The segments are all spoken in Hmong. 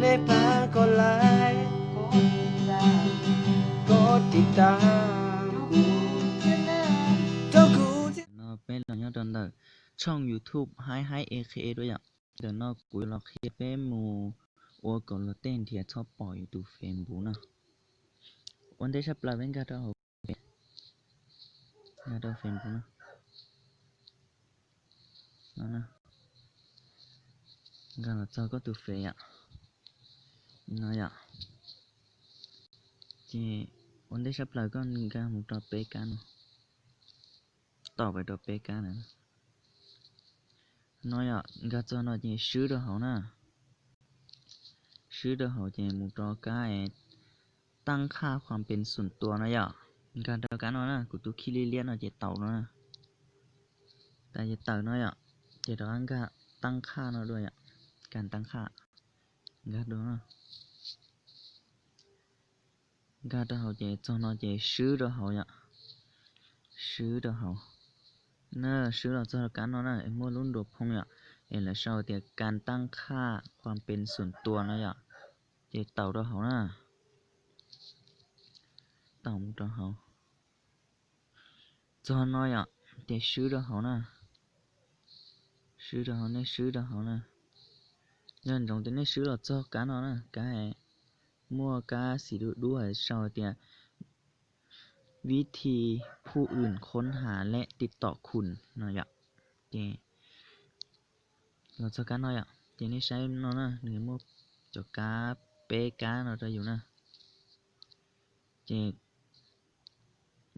nej pab kom like, kom tiv tam, kom tiv tam kuv thiab na. No peb los nyob rau ntawm tshooj YouTube Haib Haib E K E dua yom. Ntawm no kuv yuav los qhia peb mus ua kom luag tej nrhiav txhob pom yus tus Facebook na. Ua ntej tshaj plaws peb nkag rau hauv, nkag rau Facebook no. No, nkag los txog koj tus Face yom. No yom. Ces ua ntej tshaj plaws koj nkag mus rau peb kab no. Tau pais rau peb kab na. No yom, nkag txog no ces swb rau hauv na. Swb rau hauv ces mus rau kab ตั้งค่าความเป็นส่วนตัว no yom. Nkag rau kab no na, kuv tus khij liab liab no ces tau no na. Tas ces tawm no yom, ces rov qab nkag ตั้งค่า no dua yom. การตั้งค่า nkag dua na. Nkag rau hauv ces txog no ces swb rau hauv yom. Swb rau hauv. Na, swb los txog rau kab no na es muaj lub nruas phoo yom, es lawv sau tias การตั้งค่าความเป็นส่วนตัว no yom. Ces tau rau hauv na. Tau mus rau hauv. Txog no yom, ces swb rau hauv na. Swb rau hauv, nej swb rau hauv na. Nco ntsoov tias nej swb los txog kab no na, kab muaj kab xim dub dub sau tias วิธีผู้อื่นค้นหาและติดต่อคุณ no yom. Ces los txog kab no yom, ces nej saib no na, nws muaj cov kab, peb kab no rau yus na. Ces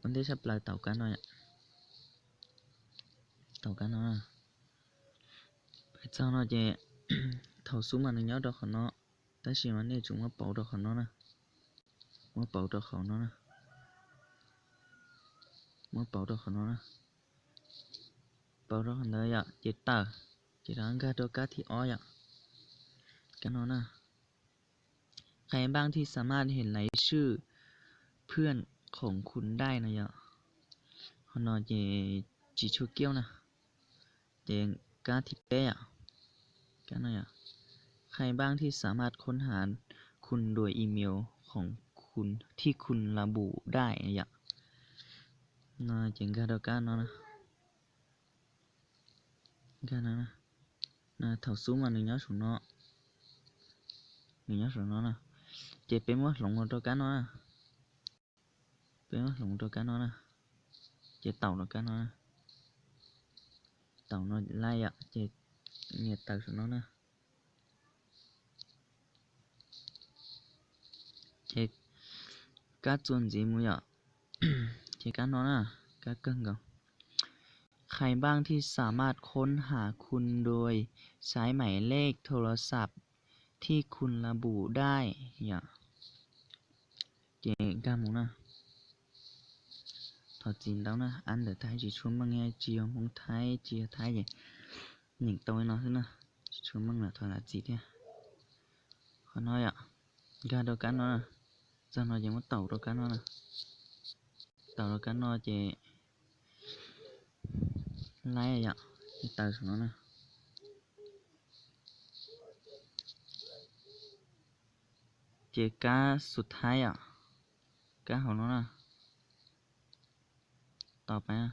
ua ntej tshaj plaws tau kab no yom. Tau kab no na. Peb txog no ces thaum xub mas nws nyob rau qhov no, tab sis mas nej tsum muab pauv rau qhov no na. Muab pauv rau qhov no na. Muab pauv rau qhov no na. Pauv rau qhov ntawd yom, ces tawm, ces rov nkag rau kab thib ob yom. Kab no na. ใครบ้างที่สามารถเห็นรายชื่อเพื่อนของคุณได้ no yom. Qhov no ces tsis tshua kiab na. Ces kab thib peb yom. Kab no yom. ใครบ้างที่สามารถค้นหาคุณโดยอีเมลของคุณที่คุณระบุได้ yom. No ces nkag rau kab no na. Nkag no na. Thaum xub mas nws nyob saum no. Nws nyob saum no na. Ces peb muab hloov los rau kab no na. Peb muab hloov rau kab no na. Ces tau rau kab no na. Tau no laij yom, ces nias tawm saum no na. Ces kab txuas ntxiv mus yom. Ces kab no na, kab kawg nkaus. ใครบ้างที่สามารถค้นหาคุณโดยใช้หมายเลขโทรศัพท์ที่คุณระบุได้ yom. Ces nkag mus na. Thov txim ntau na, ab ntawm Thaib tsis tshua meej, tsis yog Hmoob Thaib, tsis yog Thaib ces nyeem tau li no xwb na, tsis tshua meej los thov zam txim thiab. Qhov no yom, nkag rau kab no na, txog no ces muab taus rau kab no na, taus rau kab no ces laij yom, ces taws saum no na. Ces kab xub thaib yom, kab hauv no na, tau pab.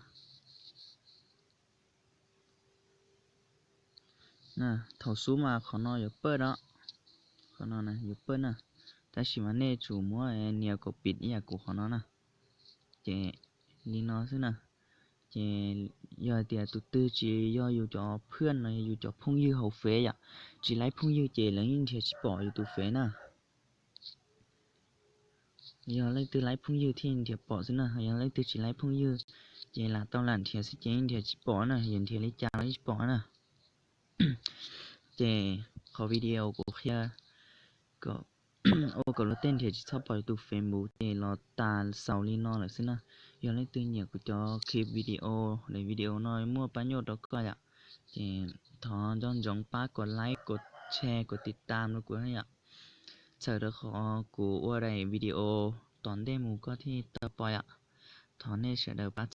Thaum xub mas qhov no yuav pawj na, qhov no yuav pawj na, tab sis mas nej tsum muab nias kaum pim ib yam kuv qhov no na. Ces li no xwb na. Ces yog tias tus twg tsis yog yus cov phwj no, yus cov phooj ywg hauv fev yom, tsis laib phooj ywg ces lawv yeej nrhiav tsis pom yus tus fev na. Yog leej twg laib phooj ywg thiaj nrhiav pom xwb na, yog leej twg tsis laib phooj ywg ces lam tau lam nrhiav xwb ces yeej nrhiav tsis pom na, yog nrhiav li cas los yeej tsis pom na. Ces qhov video kuv qhia kom ua kom luag tej nrhiav tsis txhob pom yus tus Facebook ces los tas xaus li no lawm xwb na. Yog leej twg nyiam kuv cov clip video, video no muaj pab nyuaj rau koj yom, ces thov nco ntsoov pab kom like, kom share, kom tiv tam rau kuv yom. Txhawm rau qhov kuv ua daim video tom ntej mus koj thiaj tau pom yom. Thov nej sawv daws pab